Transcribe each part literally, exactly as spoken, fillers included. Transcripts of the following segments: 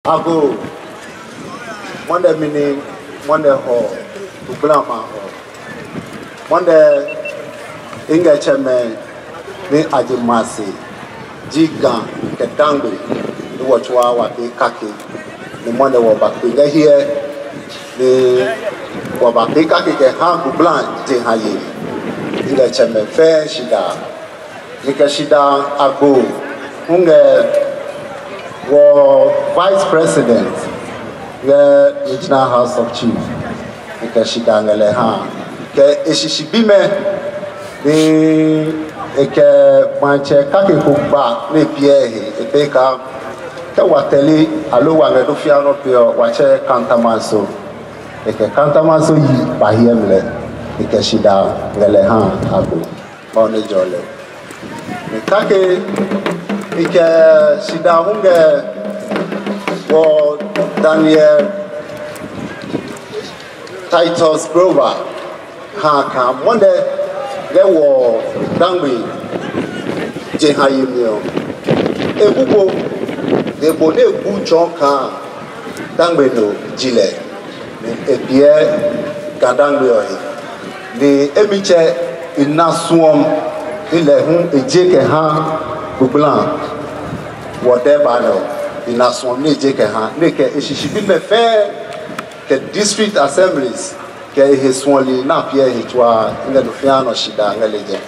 Agoo, Monday mli ni, Monday Hɔɔ, Gbugbla maŋ Hɔɔ. Monday, ŋkɛ tsɛmɛi ni aje Maase, ji Ga kɛ Dangme, ni wɔtsua wɔbafee kake. Ni Monday wɔbakpe ŋɛ hiɛ, ni wɔbafee kake kɛha Gbugbla jeŋ ha yei. Ŋkɛ tsɛmɛi fɛɛ shidaa. Mikɛ shidaa agbo hu ŋɛ wɔ Vice President ŋɛ Regional House of Chiefs. Mikɛ shidaa ŋɛ lɛ ha. Kɛ eshishibimɛi ni ekɛ maŋtsɛ kake ko gba ni ebiɛ ehe, ekɛɛ akɛ kɛ wɔtɛle aloo wɔŋɛ nɔ fɛɛ nɔ pɛ lɛ, wɔtsɛ Kantamanso. Ekɛ Kantamanso yi ba hiɛ mli lɛ, mikɛ shidaa ŋɛ lɛ ha agbo. Bɔ ni jɔ lɛ. Mikake, mikɛ shidaa hu ŋɛ wɔ Daniel Titus Grover ha akɛ mɔ nɛɛ ŋɛ wɔ Dangme jeŋ ha yei mli lɛ, ebu bo, ni ebo ni ebu tsɔɔ akɛ Dangme nɔ ji lɛ, ni ebiɛ Ga Dangme lɛ he. Ni emli tsɛ ena suɔmɔ ni lɛ hu eje kɛha Gbugbla wɔ Durbar nɔ. Ena suɔmɔ ni eje kɛha, ni ekɛ eshishibimɛi fɛɛ kɛ district assemblies kɛ ehe suɔlɔi ni abiɛ ehe tsua, ŋɛ nɔ fɛɛ nɔ shidaa ŋɛ lɛ jɛi.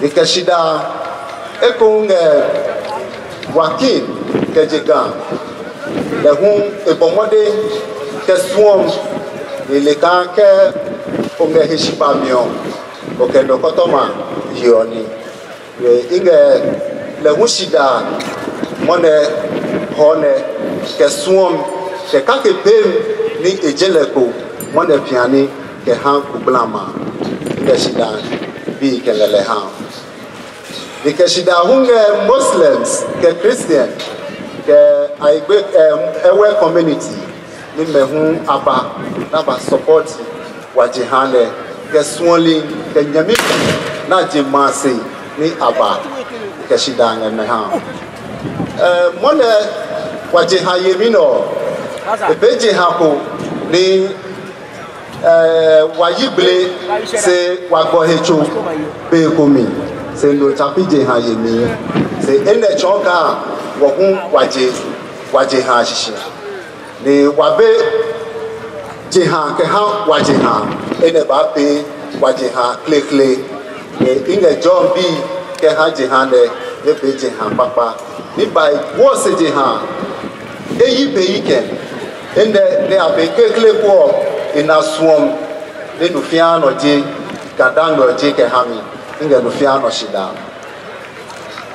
Mikɛ shidaa ekoŋŋ ŋɛ wɔ King kɛjɛ Ga. Lɛ hu ebɔ mɔdɛŋ kɛ suɔmɔ, ni ele akɛ kɛ oŋɛ heshibaa mli lɛ, okɛ nɔkɔtɔma yeɔ nii. Ŋɛ lɛ hu shidaa mɔ nɛɛ, Hɔɔ nɛɛ, kɛ suɔmɔ, kɛ kake pɛŋ ni eje lɛ kpo, mɔ nɛɛ piani kɛha Gbugbla maŋ. Ŋɛ shidaa bii kɛ ŋɛ lɛ ha. Mikɛ shidaa hu ŋɛ Muslims kɛ Christian kɛ Ayigbe, em, Ewe community ni amɛ hu aba ni aba support wɔjeŋ ha nɛɛ kɛ suɔlɔi kɛ nyɛmi ni aje maŋsɛɛ ni aba. Mikɛ shidaa ŋɛ amɛ ha. Em, mɔ nɛɛ wɔjeŋ ha yei mli nɔ, ebɛ jeŋ ha ko ni eh, wɔyi gbele, shi wɔgbɔ he tso be ko mli, shi no tsafi jeŋ ha yei mli. Shi enɛ tsɔɔ akɛ wɔ hu wɔje, wɔjeŋ ha shishi. Ni wɔbɛ jeŋ ha kɛha wɔjeŋ ha, enɛ baabi wɔjeŋ ha klekle. Ni ŋɛ John bii kɛha jeŋ ha nɛɛ, ebɛ jeŋ ha kpakpa. Ni baawo sɛɛ jeŋ ha, eyi be yi kɛ. Enɛ ni abɛ klekle ko, ena suɔmɔ, ni nɔ fɛɛ nɔ ji, Ga Dangme lɛ ji kɛha mi, ŋɛ nɔ fɛɛ nɔ shidaa.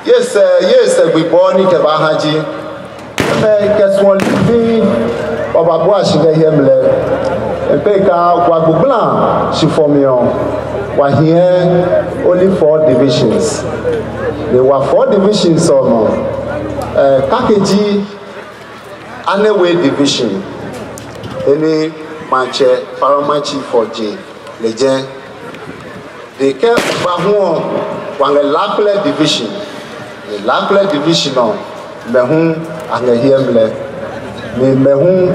Yɛ sɛɛ, yɛ sɛɛ gbi bɔ ni kɛbaaha ji, amɛkɛ suɔlɔi fɛɛ, wɔbabua shi ŋɛ hiɛ mli lɛ. Ekpɛ akɛ wɔ Gbugbla shifɔmɔ lɛ, wɔhiɛ only four divisions. Ni wɔ four divisions lɛ nɔ, eh, kɛkɛ ji Anewe division, he ni maŋtsɛ paramount chief lɛ jɛ, lɛ jɛ. Ni kɛ oba hu lɛ, wɔŋɛ Laakplɛ division. Ni Laakplɛ division lɛ, amɛ hu aŋɛ hiɛ mli lɛ. Ni amɛ hu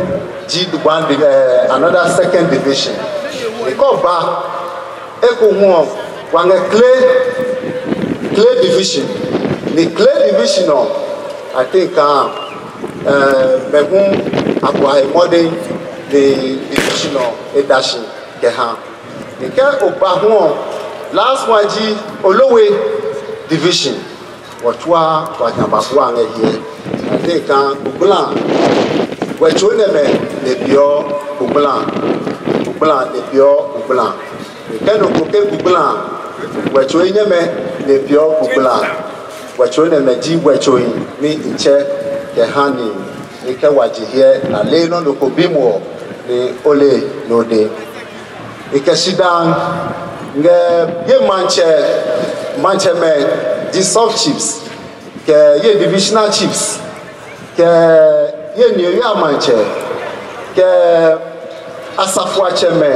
ji one div-, eh, another second division. Ni kɛ oba eko hu lɛ, wɔŋɛ Kle, Kle division. Ni Kle division lɛ, I think, ah, eh, amɛ hu abɔ amɔdɛŋ ni division lɛ eda shi kɛha. Ni kɛ oba hu lɛ, last one ji Olowe division. Wɔtsua wɔkɛ amɛ babua ŋɛ hiɛ. I think akɛ Gbugbla, wɔtsɔɔ nɛmɛ ni biɔ Gbugbla, Gbugbla ni biɔ Gbugbla. Kɛ nɔ ko kɛ Gbugbla, wɔtsɔɔ nɛmɛ ni biɔ Gbugbla. Wɔtsɔɔ nɛmɛ ji wɔtsɔɔ ni etsɛ kɛha ni ni kɛ wɔje hiɛ ni ale nɔ nɔ ko bimɔ ni ole nɔ dɛŋ. Mikɛ shidaa ŋɛ yɛ maŋtsɛ, maŋtsɛmɛi, the sub chiefs, kɛ yɛ divisional chiefs, kɛ yɛ niyenii maŋtsɛ, kɛ asafoiatsɛmɛi,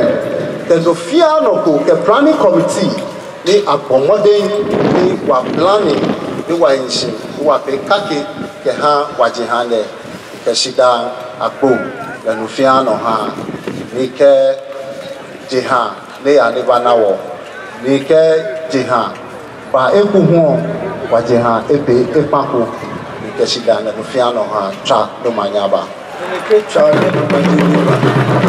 kɛ nɔ fɛɛ nɔ ko, kɛ planning committee, ni abɔ mɔdɛŋ ni wɔ planning, ni wɔhi shi, ni wɔfee kake kɛha wɔjeŋ ha nɛɛ. Kɛ shidaa akpo lɛ nu fɛɛ nɔ ha, ni kɛ jeŋ ha ni yaa ni bana wɔ, ni kɛ jeŋ ha ba eku hu, wa jeŋ ha epee ekpako, ni kɛ shidaa lɛ nu fɛɛ nɔ ha, tswa ni omanye aba. Ni kɛ tswa ni omanye aba.